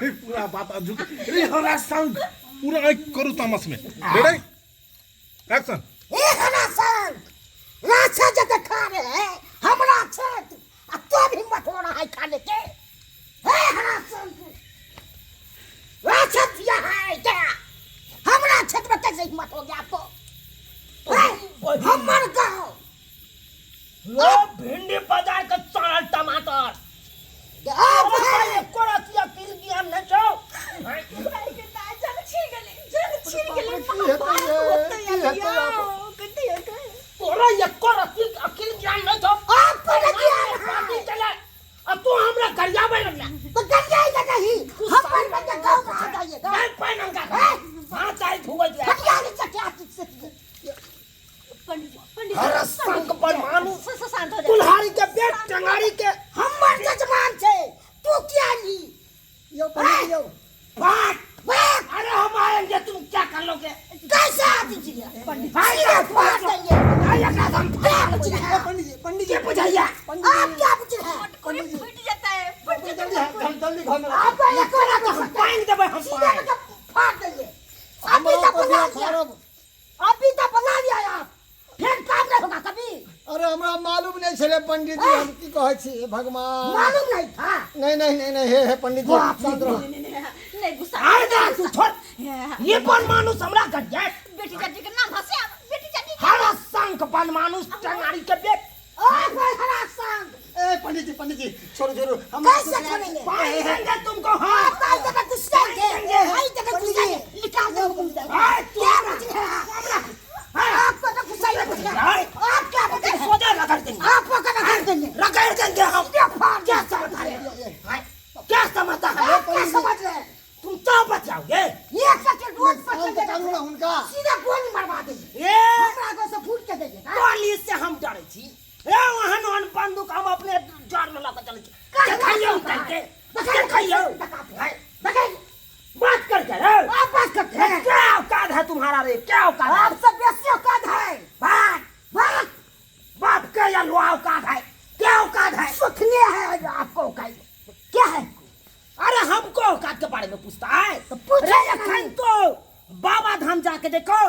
पूरा बात झुक रे हमरा संग पूरा आँखि करू तामस में। Ready, action. ए हमरा संग राछा जगह खा रहे हैं हमरा क्षेत्र आ तो भी हिम्मत हो रहा है खाने के। हे हमरा संग राछा दिया है क्या हमरा क्षेत्र में कैसे हिम्मत हो गया आपको? हे, हमर गाँव लो भिंडी बाजार के सड़ल टमाटर आप है कोरतिया किल ज्ञान नहीं छौ। जग छीन गेलै, जग छीन गेलै। की हेतै ये? की हेतै आब? कते हेतै? तोरा एको रत्ती अकिल ज्ञान नहीं छौ। आप पर ज्ञान है। पार्टी चले आ तू हमरा गरियाबै लगला। तो गरियाएगा नहीं, हम पर बंदा गाँव में आ जाइएगा। नहीं पाइन अंका हां चाहे धुबै दिया। फटिया नहीं सके आप से। पंडित जी, पंडित जी, हर संग पर मानू। शांत हो जा। कुल्हाड़ी के बेट टंगाड़ी के हमर जजमान छे तू क्या ली? यौ पंडित जी यौ। बात वाह। अरे हम आएंगे, तुम क्या कर लोगे? कैसे आ दीजिए पंडित भाई सीधे फाड़ देंगे। भाई एकरा हम क्या बुझ रहे हैं? पंडित जी, पंडित जी, के बुझाइया? आप क्या बुझ रहे हैं? कोई फूट जाता है, फूट जाता जल्दी है। हम जल्दी घर में आप ये कोना तो हम पाइन देबै, हम सीधे पाइन। मतलब फाड़ देंगे। अभी तो बुला लिया, अभी तो बुला लिया आप, फिर काम नहीं होगा कभी। अरे हमरा मालूम नहीं छले पंडित जी, हम की कहै छी भगवान। मालूम नहीं था? नहीं नहीं नहीं नहीं, हे हे पंडित जी बाप रे। शांत रहो। नहीं, नहीं, नहीं, नहीं, गुस्सा आए ना तू छोड़। ये बन मानुस हमरा गरिया। बेटी चाची के नाम हंसे, बेटी चाची के। हर संग बन मानुस टंगाड़ी के बेट। ओए भाई हरा संग। ए पंडित जी, पंडित जी छोड़ो छोड़ो, हम कैसे छोड़ेंगे? पाइन देंगे तुमको। हाँ आप आई जगह गुस्सा के, आई जगह गुस्सा के निकाल दो तुम। आए तू क्या हमरा बुझ रहे हैं? हमरा आपको तो गुस्सा ही बुझ रहा है। आप क्या बुझ रहे हैं? सोजा रगड़ देंगे। आपको क्या रगड़ देंगे? रगड़ देंगे हम। क्या समझता है? क्या समझता है? आप क्या समझ रहे हैं? तुम तो बचाओगे। ये सच रोज शांत पकड़ करू ना हुनका। सीधा गोली मरवा देंगे। ए हमरा को से फूट के देंगे। गोली से हम डरे छी। ए वहां ओहन बंदूक हम अपने जड़ में लगा चले छी। देखियो करके, देखियो बात करके रे। आप बात करते हैं। क्या औकात है तुम्हारा रे? क्या औकात है? आप सब बेसी औकात है। बात बात बाप के या लोहा औकात है? क्या औकात है? सुखने है आपको औकात क्या है? अरे हमको औकात के बारे में पूछता है तो पूछे अरे ना। अखन तो बाबा धाम जाके देखो,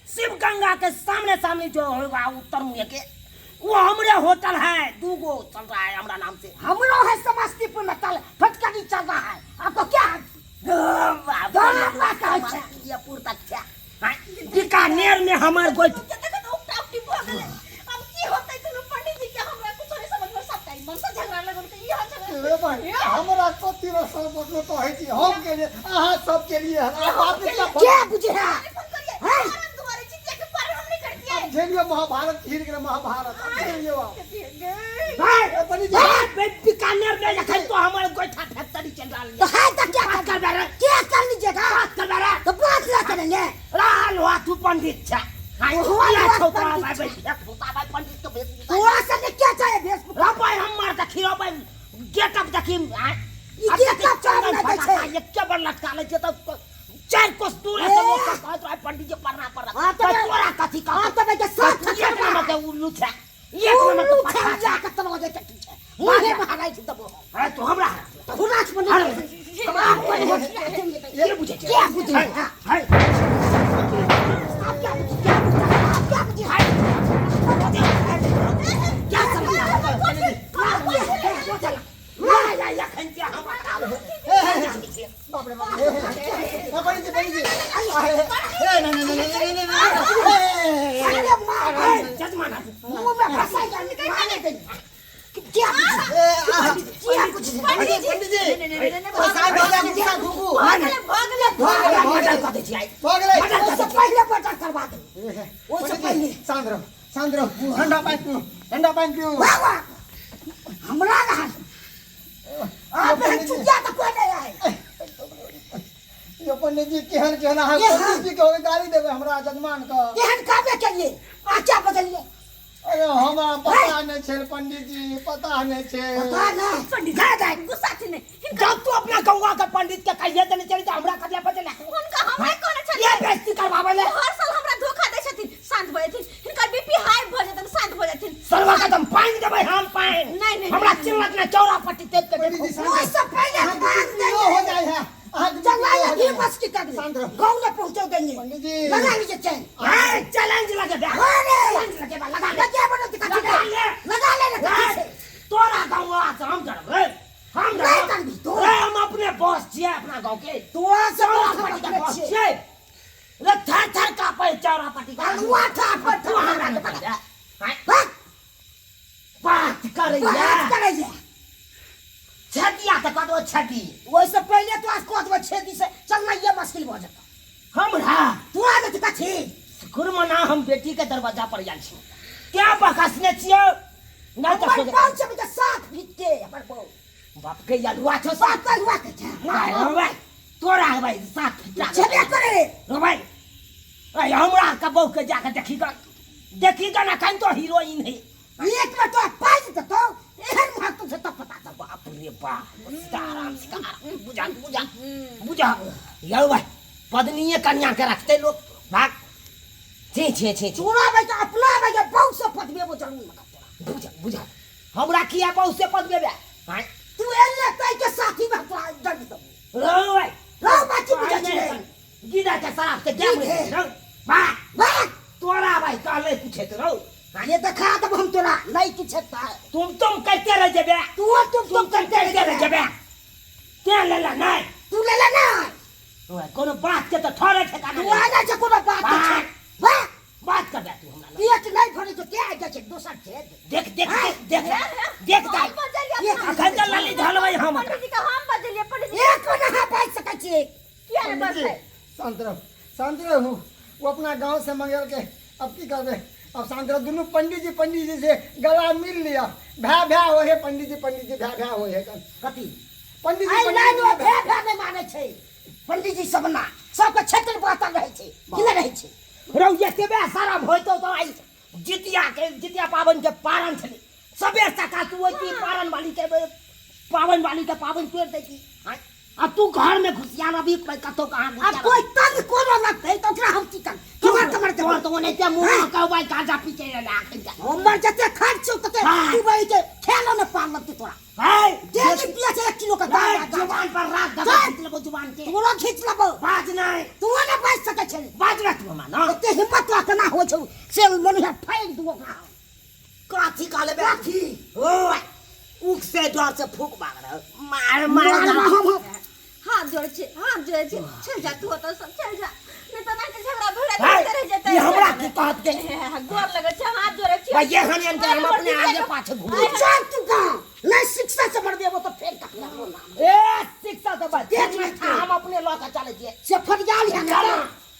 शिव गंगा के सामने सामने जो होगा उत्तर मुहे के, वो हमरे होटल है, दूगो चल रहा है हमरा नाम से। हमरो है समस्तीपुर में तल फटकनी चल रहा है। आपको क्या है? दोनों बात है। बीकानेर में हमार कोई देखो तो उपटा उपटी भऽ गेलै। अब की होतै दुनू पंडित जी के हमरा कुछो नहीं समझ में सबटा ई मन से झगड़ा लगल के इहा झगड़ा। रे भाई हमरा कथी रे सब बकलो कहै छी हम के लिए अहाँ सब के लिए आप बाप रे बाप। क्या बुझे है? अरे फोन करिए। हैं? आराम तुम्हारे चितिया के पर हम नहीं करती है। अब झेलियो महाभारत खीर के महाभारत अब झेलियो आप। भाई, ए, पंडित जी। भाई, बीकानेर में अखन तो हमारे गोइठा फैक्ट्री चल रहा है। तो है तो क्या बात कर रहे? क्या कर लीजिएगा? बात कर रहे? तो बात क्या करेंगे? लाल हुआ तू पंडित छे। हाय, हुआ हुआ हुआ छौ तोरा पंडित भाई, छे। भाई, भेष भूसा भाई, पंडित तो भेष भूसा। हुआ सब में क्या चाहिए भेष भूसा? रा भाई, हम मार देखी, रा भाई, गेटअप देखी, आय। ई अब गेटअप देखी, चाहे चंदन ना फटा देखे। था, ये क्या बड़ लटका ले छे, तो चार कोस दूर से लोग सब कहत रहे, पंडित जी प्रणाम प्रणाम। हाँ, तो तो मैं- तोरा कथी कहत? हाँ, तो मैं के साथ तो एक नंबर के उल्लू छे। एक नंबर के उल्लू पछा छे, छे। जाके तब हो जाए चट्टी छे। मुँहे में हराई छी तब हो। अरे तो हमरा हरा। तो हुराच बना अरे, आप पर हो ये बुझे छे। क्या बुझे हाय, हैं? हाय। आप क्या बुझे? क्या बुझे? आप क्या बुझे? क्या समझ बाप रे बाप रे। ए, पंडित जी, पंडित जी। ए, नहीं, नहीं, नहीं, नहीं, नहीं, नहीं, नहीं। अरे मार जजमान मुंह में फंसा मारने देंगे। क्या बुझे? ए, आहा। क्या बुझे? पंडित जी, पंडित जी। नहीं, नहीं, नहीं, नहीं, ओ, साइड हो जा, गुस्सा घुघू। भऽ गेलै, भऽ गेलै। भऽ गेलै। भऽ गेलै। उससे पहले बटर करवा दे। पंडित जी, शांत रहो, शांत रहो। ठंडा पानी पियो, ठंडा पानी पियो। वाह वाह हमरा रहा आप पंडित जी। चुकिया तो कोई नहीं आए। यो पंडित जी केहन केहन अहाँ ये पंडित जी के गाली देबै हमरा जजमान के। एहन कामे के लिए आ क्या बदलिए? अरे हमरा पता नहीं छै पंडित जी, पता नहीं छै। पता नहीं। पंडित जी गुस्सा छै नहि हिनका। जब तू अपना गौवा के पंडित के कहिए देने चली तो हमरा कथिया बदले हुनका हमरा कहने ये छलियै। बेइज्जती करवावे ले। हर साल हमरा धोखा दै छथिन। शांत भऽ जेथिन, हिनकर बीपी हाई भऽ जेतनि, शांत भऽ जेथिन। सरवा के तुम पानी देबै हम पानी। नहीं, नहीं, हमरा नहीं, चिल्लत ना चौरा पट्टी तेज के पंडित जी देखो। शांत उससे पहले अहाँ मांग बीपी लो हो देंगे। जाइ है। अहाँ चल आया ही बस की कर शांत रहो। गाँव में पहुंचो देंगे पंडित जी। लगा लीजिए चैन ए, चैलेंज लगे बे अरे चैलेंज लगे बा लगा ले लगे बनो दिखा लगा ले। लगा ले लगा ए, तोरा गाँव आज हम करब रे हम नहीं करब करबी तू। रे हम अपने बॉस छियै अपना गाँव के तोरा से चौरा बड़ा पट्टी के बॉस छियै। छियै रे थर थर कापै चौरा पट्टी के अलुआ ठाठ पर तू हमरा के पकड़ आँय, बात बात करैया बात करैया छतिया तऽ कदो छति ओहिसँ पहिले तो आज कऽ देबै छेदी से चलना ये मुश्किल भऽ जेतौ हमरा तू आ जेतै कथी शुक्र मना हम बेटी के दरवाजा पर आयल छी क्या बकसने छियै नहि तऽ हमर सोच बाप छै बेटा सात फीट के हमर बाप बाप के यलुआ छौ बाप का हुआ के छै माय रे तोरा हे भाई 7 फीट छेबे करे रे भाई अरे हमरा के बहू के जाके देखी ग देखी ग ना कहीं तो हीरोइन है एक में तो पाइ जेतौ तो एहन महत्व से तब पता चल बाप रे बाप सीताराम सीताराम बुझा बुझा बुझा यौ भाई पत्नीये कन्या के रखते लोग भाग छे छे छे छे तोरा बेटा अपना बेटा बहुत से पदबेबो जरूर मत तोरा बुझा बुझा हमरा किया बहु से पदबेबे आँय तू एले तै के साथी में तोरा दंड देबो रौ भाई रौ बाची बुझै छियै गिदा के शराब से गेम गिद्धे। वाह वाह तोरा भाई कहले पूछे तो रौ ये देखा देब हम तोरा नहीं किछ हेतै तुम करते रह जेबे तू तुम तुम करते रह जेबे के लेला नहीं तू लेले ना ओए, कोनो बात के तो थोड़े ठेकाना तू नहीं। आना छै कोनो बात के छै वाह बात कर दे तू हमरा लग। पेट नहीं भरे तो के आ जाइ छै दोसर छेद देख देख देख देख देख दाई हम बजलियै एक अखन तऽ लाली धलबै हम पंडित जी के हम बजलियै पंडित जी एक अहाँ बाजि सकै छियै किया ने पंडित जी बजतै शांत रहो शांत रहू वो अपना गांव से मंगेल के अब की करबे अब शांत रहो दुनू पंडित जी पंडित जी से गला मिल लिया भै भै हो हे पंडित जी पंडित जी भै भै हो हे कथी पंडित जी आइ पंडित लाइन जी ओ भे भे नहि मानै छै पंडित जी सब ना सबके क्षेत्र बातल रहै छै कि नहि रहै छै रौ एतबे शरम होइतौ तऽ आइ जितिया के जितिया पाबनि के पारण छलै सबेर सकाल तू ओहि पारण वाली के पाबनि वाली के पाबनि तोड़ि दै छी आँय? आ तू घर में घुसिया अभी कतौ कहाँ आ घुसिया कोई तंग कोनो लगतै तऽ ओकरा हम की करब कमर कमर तोहर देबै तऽ ओनाहिते मुँह कहबै गांजा पी के एलै अखन तक। हमर जते खर्च छौ तते हाँ। तू बही के खेलो ने पार लगतै तोरा है डेली पिए छै 1 किलो के है, गांजा जुबान पर राख दबा चल। खींच लेबो जुबान के तोरो खींच लेबो बाज नहीं तू ने बाजि सकै छै बाज ना तू हमरा ना एते हिम्मत तोरा केना होइ छौ से मनुष्य फाड़ि दू ओकरा कथी कहले बे कथी ओ उख से डर से फूक मार रहा मार मार मार हम हाथ जोड़ै छी हाथ जोड़ै छी चल जा तू ओतऽ सब चल जा नहि तऽ एनाहिते झगड़ा भऽ है, जाइत रहि जेतै ई हमरा की कहत के गोर लगै छै हाथ जोड़ै छी भाई ये हनियन के हम अपने आगे पाछे घूमे तू चल तू गाँव नहीं शिक्षा से मर देबो तो फेर कखनो ना ए शिक्षा से बच देख ले हम अपने लऽ के चलै छियै से फरियाल है चल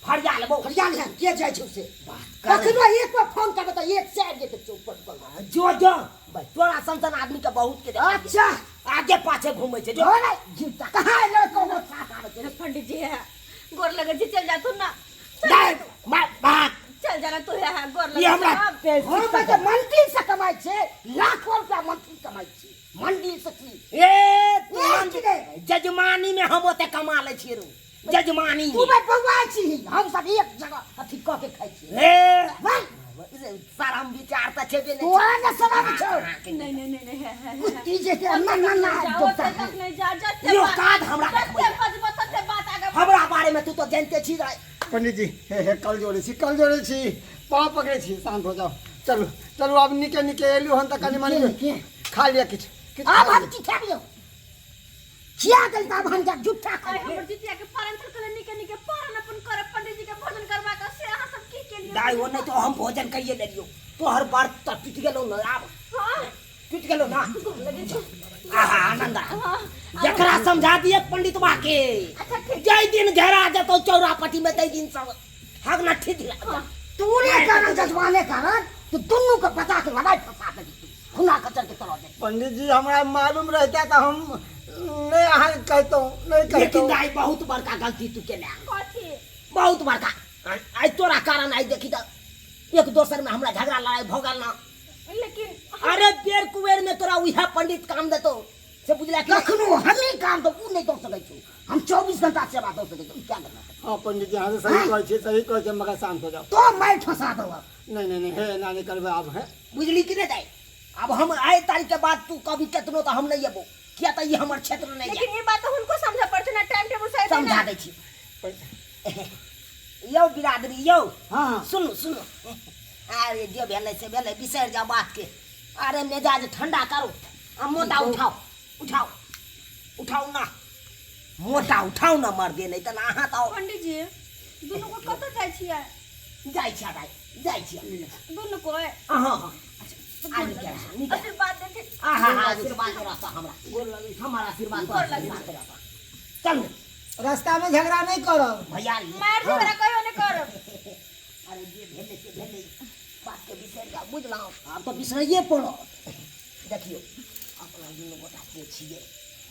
फरिया लेबो फरियाल है के जाइ छौ से कर। कखनो एक बार फोन करबे तऽ एक से आबि जेतै चौक पर पर जो जो भाई तोरा सन सन आदमी के बहुत के देखै अच्छा आगे पाछे घूमै छै जो अरे झूठा कहाँ एलै कोनो साथ आबै छै पंडित जी है गोर लगै छी चल जा तू ना दाइ मार भाग चल जा ना तू है गोर ई लगै हमरा छी हम तऽ मंदिर से कमाइ छै लाखों रुपया मंदिर कमाइ छी मंदिर से की ए तू ए, मंदिर जजमानी में हम ओते कमा लै छियै रो जजमानी तू में भाई बौआ छी हम सब एक जगह अथी कऽ के खाइ छी ए भाई शरम विचार तऽ छेबे नहि तोरा ने शरम छौ नहीं नहीं नहीं नहीं है है कुत्ती जे छै ना ना ना जाओ ओते तक नहीं जा जते यो बात- काज हमरा जते देखबै। बजबो तते बात आगे हमरा बारे में तू तो जानते छी रे पंडित जी हे हे कल जोड़े छी कल जोड़े छी पाँव पकड़े छी शांत हो जाओ चलू चलू आब निके निके एलू हन तऽ कनि मनि निके? खा लिअ किछु किछु आब खा हम लिअ। की खेबियौ खिया गेल तऽ आब हम जा जुट्ठा आइ खाइ हमर जितिया के पारण छल निके निके पारण अपन करब पंडित जी के भोजन करबा के से अहाँ सब की केलियै दाइ ओ नहि तो हम भोजन कहिए लेलियौ तोहर व्रत तऽ टूटि गेलौ ने आब हाँ टूटि गेलौ ना गोर लगै छै आहा आनंद आ। हाँ जकरा समझा दिए पंडितवा के अच्छा ठीक जाहि दिन घेरा जेतौ चौरापट्टी में ताहि दिन सब हग ना ठीक तोरे कारण जजमाने कारण तू दुनू के बचा के लड़ाई फंसा देली तू खुना कचर के तरह दे पंडित जी हमरा मालूम रहता तऽ हम नहि अहाँके कहितहुँ नहि लेकिन कहितहुँ दाइ बहुत बड़का गलती तू केले कथी बहुत बड़का आइ तोरा कारण आइ देखी तऽ एक दोसर में हमरा झगड़ा लड़ाई भऽ गेल ना लेकिन अरे बेर कुबेर में तोरा उएह पंडित काम देतो से बुझला कि कखनो हमी काम तऽ उ नहि दऽ सकै छौ हम 24 घंटा सेवा दऽ सकै छी क्या करना हाँ पंडित जी अहाँ से सही कहै छी सही कहै छी मगर शांत हो जाओ तो मारि फंसा देलक नहीं नहीं नहीं हे एना नहि करबै आब हे बुझली कि नहि दाइ आब हम आइ तारीख के बाद तू कभी केतनो तऽ हम नहि एबो किया तऽ ई हमर क्षेत्र नहि लेकिन ये बात तो उनको समझ पड़ते ना टाइम टेबल सही समझा दै छी। यौ बिरादरी यौ। हाँ। सुनू सुनू, अरे जे भेलै से भेलै, बिसरि जाउ बातके। अरे मिजाज ठंडा करू आ मोटा उठाओ उठाओ उठाओ ना, मोटा उठाओ ना, मर दे नहीं तऽ अहाँ तऽ। पंडित जी, दुनू को कतऽ जाइ छियै? जाइ छियै दाइ, जाइ छियै। दुनू कोइ। अहाँ आ नीक नीक। आशीर्वाद देथिन। आहा, आशीर्वाद रहता हमरा, हमर आशीर्वाद गोर लगै छी। रहता। चलू। रास्ता में झगड़ा नहीं करब। भैया। मारि झगड़ा कहियो नहि करब। अरे जे भेलै से भेलै, बातके बिसरि जाउ, बुझलहुँ? आब तऽ बिसरैए पड़त। देखियौ, अपना दुनू गोटा के छियै?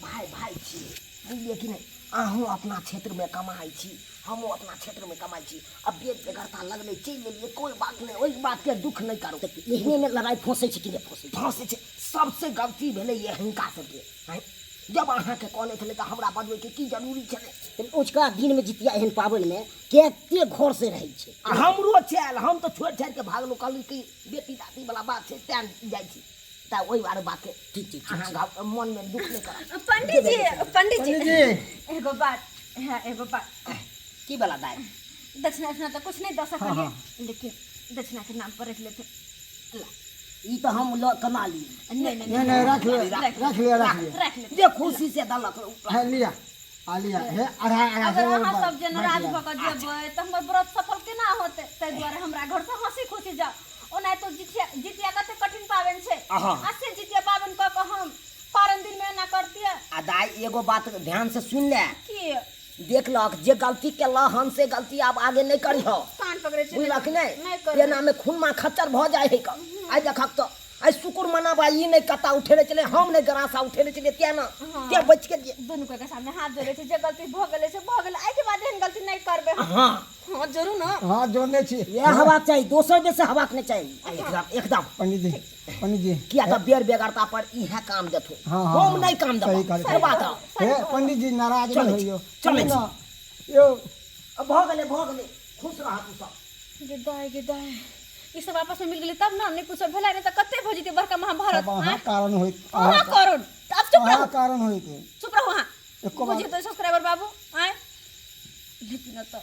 भाय भाय छियै, बुझलियै कि नहि? अहूँ अपना क्षेत्रमे कमाइ छी, हमहूँ अपना क्षेत्रमे कमाइ छी। अब बेर बेगरता लगलै, चलि गेलियै, कोइ बात नहि, ओहि बातके दुख नहि करू। एहनेमे लड़ाइ फँसै छै कि नहि फँसै? फँसै छै। सबसे गलती भेलै ये हिनका सबके। आँय, जब अहाँके कहने छलै तऽ हमरा बजबैके की जरूरी छलै? ओझका दिनमे जितिया एहन पाबनिमे कते घर से रहै छै। आ हमरो छल, हम तऽ छोड़ि छाड़ि के भागलहुँ, कहली कि बेटी दादी वाला बात छै, तें जाइ छी। तऽ ओहि बारे बातके ठीक ठीक। अहाँ मनमे दुख नहि करब। पंडित जी, पंडित जी। पंडित जी। एगो बात है, एगो बात। की वाला दाइ? दक्षिणा उक्षिणा तऽ कुछ नहि दऽ सकलियै, लेकिन दक्षिणा के नाम पर रख लेते। ला, ई तऽ हम लऽ केना ली? नहीं नहीं। नहीं नहीं, रख लिया, रख लिया, रख लिया। रख लेते। जे खुशी से देलक। है लिया, आ लिया, हे अढ़ाई अढ़ाई अगर सौ अहाँ रुपया सब जे नाराज बाँटि भऽ कऽ जेबै तऽ हमर व्रत सफल केना होतै? ताहि दुआरे हमरा घर से हंसी खुशी जाउ। ओना तो जितिया, जितिया कते कठिन पाबनि छै। अहाँ। आ से जितिया पाबनि कऽ कऽ हम पारन दिन में एना करतियै? आ दाइ, एगो बात ध्यान से सुनि ले। की? देखलक जे गलती केलह हन से गलती आब आगे नहि करिह। कान पकड़ै छै। बुझलक कि नहि नहि? करबै। एनामे खूनमा खच्चर भऽ जाइ है। आइ देखक तऽ आइ शुक्र मनाबा, ई नहि कत्ता उठेने छलै, हम नहि गरासा उठेने छलियै, तें ने तें बचि गेलियै। दुनू के सामने हाथ जोड़ै छै, जे गलती भऽ गेलै से भऽ गेलै, एहिके बाद एहन गलती नहि करबै हम। हँ। हँ, जोड़ू ने। हाँ, जोड़ने छी। इएह हेबाक चाही, दोसर बेर से हेबाक नहि चाही, एकदम एकदम। पंडित जी, पंडित जी। किया तऽ बेर बेगरता पर इएह काम देथु। हाँ, हाँ, हम हाँ। नहि काम सही देबो कहलियै। से बात है। हे पंडित जी, नाराज चलै नहीं छी, होइयो। चलै छी। ना, यौ। भऽ गेलै, भऽ गेलै, खुश रह तू सब। गे दाइ, गे दाइ, ई सब आपस में मिल गेलै तब ने, नहि कुछो भेलै, नहि तऽ कते भऽ जेतै बड़का महाभारत। सब अहाँ आँय? कारण होइत। अहाँ कारण। आब चुप अहाँ रहू। कारण होइत। चुप रहू अहाँ। एको बार बुझिए तो सब्सक्राइबर बाबू आँय, लेकिन तऽ